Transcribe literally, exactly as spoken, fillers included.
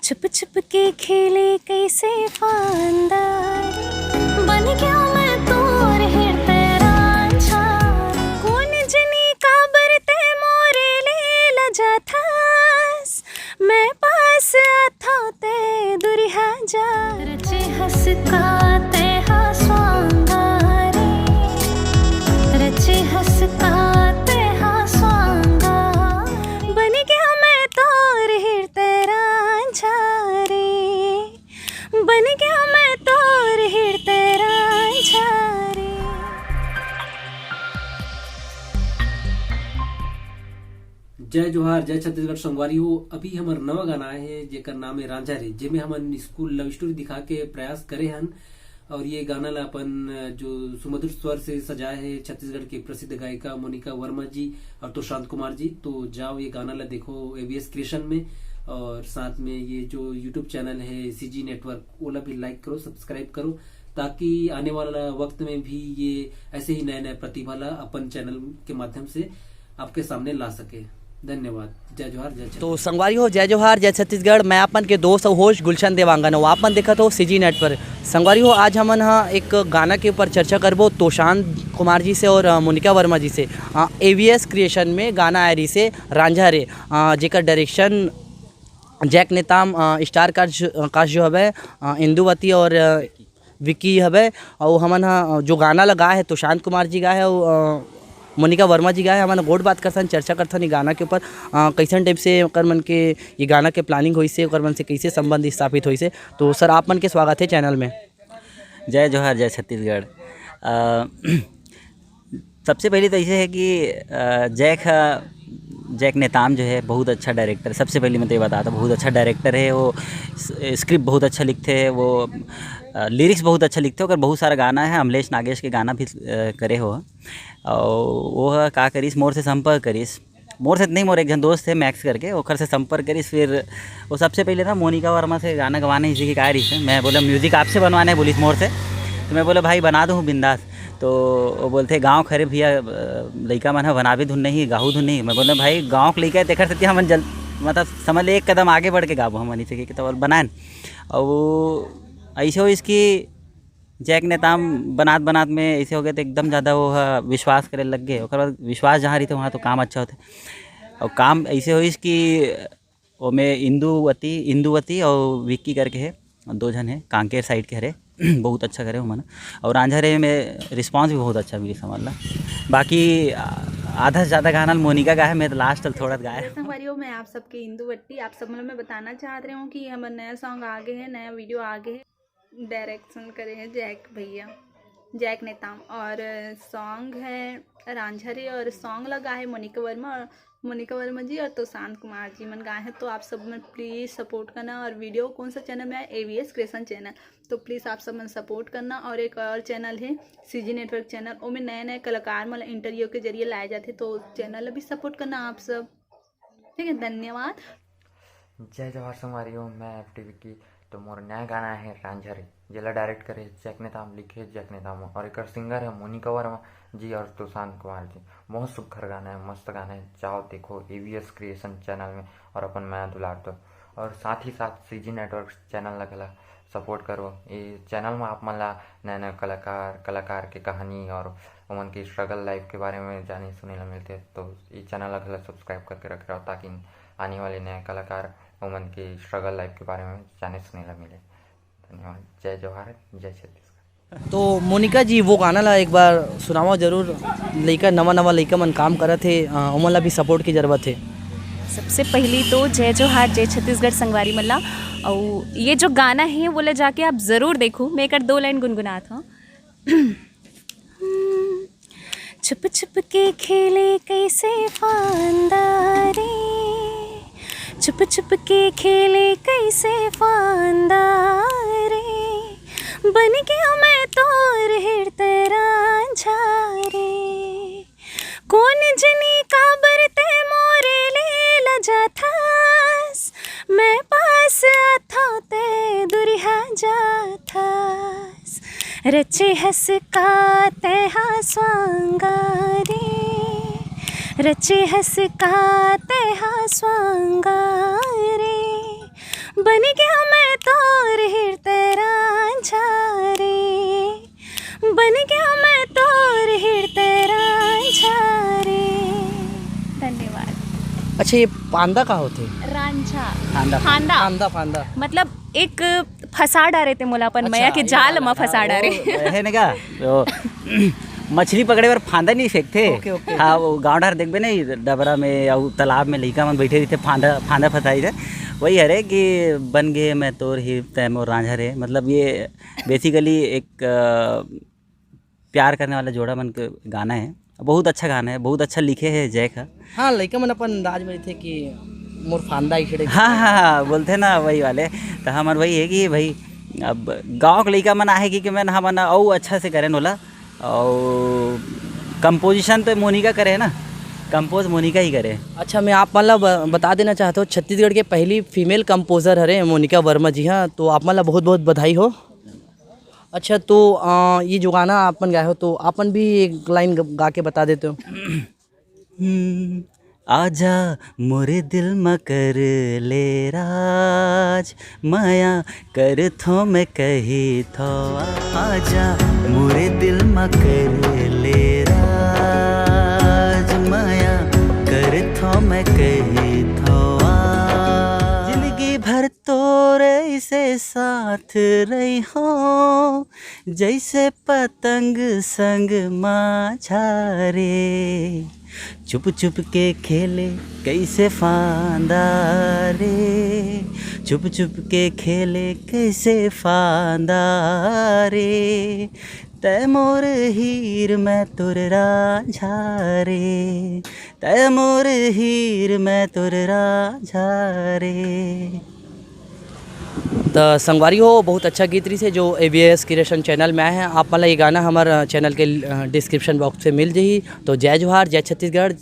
छुप छुप के खेले कइसे फांदा रे। बन गया मैं तोर हिरते रांझा। कोन जनी काबर ते मोरे ले लजाथस। मैं पास आथो ते दुरिहा जा। रचे हंस का ते हा स्वांगा रे। रचे हंस का ते हा स्वांगा। बन गया मैं तोर हिरते रांझा रे। बन गया मैं तोर हिरते रांझा रे। जय जोहार, जय छत्तीसगढ़ संगवारी हो। अभी हमर नवा गाना आए हे, जेकर नाम हे रांझा रे, जेमे हमन स्कूल लव स्टोरी दिखा के प्रयास करे हन। और ये गाना ला अपन, अ, जो सुमधुर स्वर से सजाए हे छत्तीसगढ़ के प्रसिद्ध गायिका मोनिका वर्मा जी और तोशांत कुमार जी। तो जाओ, ये गाना ला देखो एवीएस क्रिएशन में, और साथ में ये जो YouTube चैनल है सीजी नेटवर्क, ओला भी लाइक करो, सब्सक्राइब करो, ताकि आने वाला वक्त में भी ये ऐसे ही नए नए प्रतिभा ला अपन चैनल के माध्यम से आपके सामने ला सके। धन्यवाद। जय जोहार, जय छत्तीसगढ़। तो संगवारी हो, जय जोहार, जय छत्तीसगढ़। मैं आपन के दोस्त अउ होस्ट गुलशन देवांगन, अउ आपन देखत हो सीजी नेटवर्क। संगवारी हो, आज हमन ह एक गाना के ऊपर चर्चा करबो तोशांत कुमार जी से और, अ, मोनिका वर्मा जी से। अ, एवीएस क्रिएशन में गाना आए रहिसे रांझा रे, अ, जेकर डायरेक्शन जैक नेताम, अ, स्टार कास्ट, अ, कास्ट जो हवे, अ, इंदुवती और, अ, विक्की हवे। अउ हमन ह, अ, जो गाना ला गाए हे, तोशांत कुमार जी गाए हे, अउ, अ, मोनिका वर्मा जी गाए हे। हमन गोठ बात करथन, चर्चा करथन ये गाना के ऊपर, अ, कैसन टाइप से ओकर मन के ये गाना के प्लानिंग होइसे, ओकर मन से कैसे संबंध स्थापित होइसे। तो सर, आप मन के स्वागत है चैनल में। जय जोहार, जय छत्तीसगढ़। अ, सबसे पहले तो ऐसे है कि, अ, जैक ह-, जैक नेताम जो है, बहुत अच्छा डायरेक्टर। सबसे पहले मैं तो ये बताता हूँ, बहुत अच्छा डायरेक्टर है वो। स-, स्क्रिप्ट बहुत अच्छा लिखते हैं वो, अ, लिरिक्स बहुत अच्छा लिखते हैं। ओकर बहुत सारा गाना है, अमलेश नागेश के गाना भी, अ, करे हो। और वो ह-, का करिस, मोर से संपर्क करिस। मोर से नहीं, मोर एक जन दोस्त है मैक्स करके, ओकर से संपर्क करिस। फिर वो सबसे पहले ना मोनिका वर्मा से गाना गवाना इसी की कहा रही है। मैं बोला, "म्यूजिक आपसे बनवाना है," बोलिस मोर से। तो मैं बोला, "भाई, बना दो बिंदास।" तो वो बोलते, "गाँव खरे भैया, अ, लइका मन ह बनाबे धुन नहीं, गाहू धुन नहीं।" मैं बोला, "भाई, गाँव के लइका है, तेखर सेती हमन जल-, मतलब, समझ ले, एक कदम आगे बढ़ के गाबो हमन इसे," कि तो बनाएन। और वो ऐसे हो इसकी जैक नेताम बनात बनात में ऐसे हो गए, तो एकदम ज़्यादा वो ह विश्वास करे लग गए। ओकर बाद विश्वास जहाँ रहिथे, वहाँ तो काम अच्छा होथे। और काम ऐसे होइस कि ओमे इंदुवती, इंदुवती और विक्की करके है, दो झन है, कांकेर साइड के हरे। बहुत अच्छा करे ओमन। और रांझा रे में रिस्पॉन्स भी बहुत अच्छा मिली, समझ ला। बाकी, आ, आधा से ज़्यादा गाना मोनिका गा है, मैं तो लास्ट तक थोड़ा गाया। संगवारी हो, मैं आप सबके इंदुवती, आप सब मतलब मैं बताना चाहत रही हूँ कि हमर नया सॉन्ग आ गए है, नया वीडियो आ गए है। डायरेक्शन करे हैं जैक भैया, जैक नेताम, और सॉन्ग है रांझा रे, और सॉन्ग लगा है मोनिका वर्मा, और मोनिका वर्मा जी और तोशांत कुमार जी मन गाए हैं। तो आप सब मन प्लीज़ सपोर्ट करना। और वीडियो कौन सा चैनल में है? ABS creation channel. तो प्लीज़ आप सब मन सपोर्ट करना। और एक और चैनल है सीजी नेटवर्क चैनल, ओमे नए नए कलाकार मन इंटरव्यू के जरिए लाए जाते, तो चैनल भी सपोर्ट करना आप सब। ठीक है, धन्यवाद। जय जोहार संगवारी हो, मैं एफ टी विक्की। तो मोर नया गाना है रांझा रे, जेला डायरेक्ट करे जैक नेताम, लिखे जैक नेताम, और एकर सिंगर है मोनिका वर्मा जी और सुशांत कुमार जी। बहुत सुघर गाना है, मस्त गाना है। जाओ देखो एवीएस क्रिएशन चैनल में और अपन मया दुलार दो। और साथ ही साथ सीजी नेटवर्क चैनल ला घला सपोर्ट करो। ये चैनल में आप मन ला नया नया कलाकार, कलाकार के कहानी और ओमन के स्ट्रगल लाइफ के बारे में जाने सुने ला मिलते, तो ये चैनल ला घला सब्सक्राइब करके रखे रहो, ताकि आने वाले नए कलाकार ओमन के स्ट्रगल लाइफ के बारे में जाने सुने ला मिले। धन्यवाद। जय जोहार, जय छत्तीसगढ़। तो मोनिका जी, वो गाना ला एक बार सुनावा जरूर। लइका, नवा नवा लइका मन काम करत हे, अ, ओमन ला भी सपोर्ट की जरूरत है। सबसे पहली तो जय जोहार, जय छत्तीसगढ़ संगवारी मन ला। अउ ये जो गाना है, वो ला जाके आप जरूर देखो। मैं एकर दो लाइन गुनगुनात हूँ। छुप छुप के खेले कइसे फांदा रे, छुप छुप के खेले कइसे फांदा रे, बन गया मैं तोर हिरते रांझा रे। कोन जनी काबर ते मोरे ले लजाथस, मैं पास आथो ते दुरिहा जाथस। रचे हस का ते हा स्वांगा रे, रचे हस का ते हा स्वांगा रे, बन गया मैं तोर हीर ते रांझा रे, बन गया मैं तोर हीर ते रांझा रे। धन्यवाद। अच्छा, ये पांदा का होथे? रांझा। फांदा। फांदा। फांदा, फांदा। मतलब एक फंसा डारे ते मोला अपन मया के जाल म फंसा डारे। है ना का? तो मछली पकड़े बर फांदा नहीं फेंकथे। OK, OK। हाँ, वो गांव डार देखबे नहीं, डबरा में या तालाब में लइका मन बैठे रहिथे, फांदा, फांदा फंसाई थे। वही हरे कि बन गए मैं तोर ही तै मोर रांझा रे। मतलब ये बेसिकली एक अ, प्यार करने वाला जोड़ा मन के गाना है। बहुत अच्छा गाना है, बहुत अच्छा लिखे है जैक ह। हाँ, लइका मन अपन अंदाज में रहिथे कि मोर फांदा इखड़े। हाँ हाँ हाँ, बोलथे ना वही वाले। तो हमर वही है कि भाई अब गांव के लइका मन आहे कि, कि मन हमन अउ अच्छा से करेन ओला। और कंपोजिशन तो मोनिका करे है ना, कंपोज मोनिका ही करे। अच्छा, मैं आप मन ला ब- बता देना चाहता हूँ, छत्तीसगढ़ के पहली फीमेल कंपोजर हरे मोनिका वर्मा जी। हाँ, तो आप मन ला बहुत बहुत बधाई हो। अच्छा, तो अ, ये जो गाना आप मन गाए हो, तो आप मन भी एक लाइन ग- गा के बता देते हो। हम्म, आजा मोरे दिल म कर ले राज, मया कर थो मैं कही थो। आजा मोरे दिल म कर ले राज, मया कर थो मैं कही थो। जिंदगी भर तोरे से साथ रही हो, जैसे पतंग संग माझा रे। चुप चुप के खेले कैसे फांदा रे, चुप चुप के खेले कैसे फांदा रे। तै मोर हीर मैं तोर रांझा रे, तै मोर हीर मैं तोर रांझा रे। त संगवारी हो, बहुत अच्छा गीत रहिस हे जो A B S creation channel में आए हैं। आप मन ला ये गाना हमर चैनल के डिस्क्रिप्शन बॉक्स में मिल जाही। तो जय जोहार, जय छत्तीसगढ़।